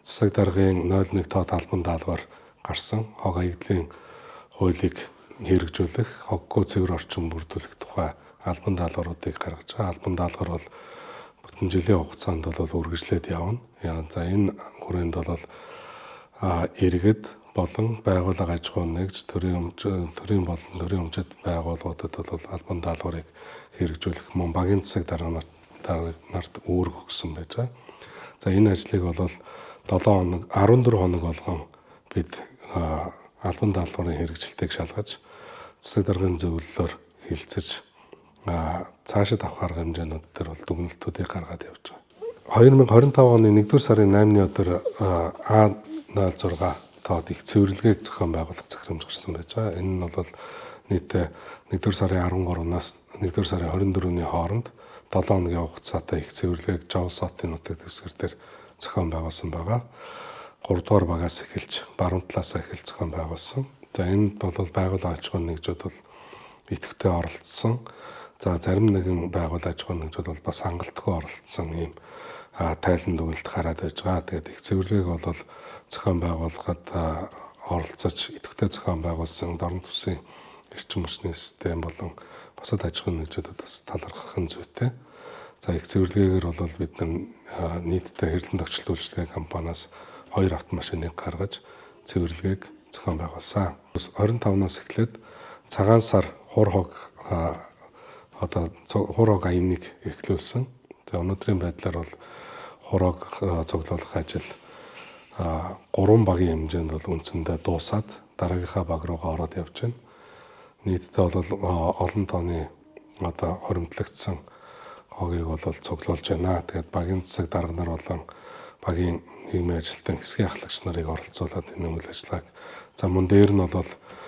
Засаг даргын 01 тоо албан даалгавар гарсан хог хаягдлын хуулийг хэрэгжүүлэх, хоггүй цэвэр орчин бүрдүүлэх тухай албан даалгавруудыг гаргаж байгаа. Албан даалгавар бол бүтэн жилийн хугацаанд бол үргэлжлээд явна. За, энэ хүрээнд бол иргэд болон байгууллага, аж ахуй нэгж, төрийн болон төрийн өмчит байгууллагуудад бол албан даалгаврыг хэрэгжүүлэх мөн багийн засаг дарга нарт үүрэг өгсөн байж байгаа. За, энэ ажлыг бол 7 хоног, 14 хоног болгон бид албан даалгаврын хэрэгжилтийг шалгаж, засаг даргын зөвлөлөөр хэлцэж, цаашид авах арга хэмжээнүүд дээр бол дүгнэлтүүдийг гаргаад явж байгаа. 2025 оны 1-р сарын 8-ны өдөр А06 тоод их цэвэрлэгээг зохион байгуулах захирамж гарсан байж байгаа. Энэ нь бол нийтдээ 1-р сарын 13-наас 1-р сарын 24-ний хооронд 7 хоногийн хугацаатай их цэвэрлэгээг Жовсотын нутаг дэвсгэр дээр зохион байгуулсан байгаа. 3 дугаар багаас эхэлж баруун талаас эхэлж зохион байгуулсан. За, энд бол байгууллага, аж ахуйн нэгжүүд бол идэвхтэй оролцсон. За, зарим нэгэн байгууллага, аж ахуйн нэгжүүд бол бас хангалтгүй оролцсон ийм тайлан дүгнэлт гараад байж байгаа. Тэгээд их цэвэрлэгээг бол зохион байгуулахад оролцож, идэвхтэй зохион байгуулсан дорнод төсвийн эрчим хүчний систем болон бусад аж ахуйн нэгжүүдэд бас талархах нь зүйтэй. За, их цэвэрлэгээгээр бол бид нар нийтдээ хэрэглэн тогтчлолт үйлчилгээний компаниас хоёр автомашиныг гаргаж цэвэрлэгээг зохион байгуулсан. 25-наас эхлээд цагаан сар хур хог, одоо хур хог аяныг эхлүүлсэн. За, өнөөдрийн байдлаар бол хур хог цуглуулах ажил гурван багийн хэмжээнд бол үндсэндээ дуусаад дараагийнхаа баг руугаа ороод явж байна. Нийтдээ бол олон тооны одоо хоримтлагдсан хогийг бол цуглуулж байна. Тэгээд багийн засаг дарга нар болон багийн нийгмийн ажилтан, хэсгийн ахлагч нарыг оролцуулаад энэ үйл ажиллагааг, за, мөн дээр нь бол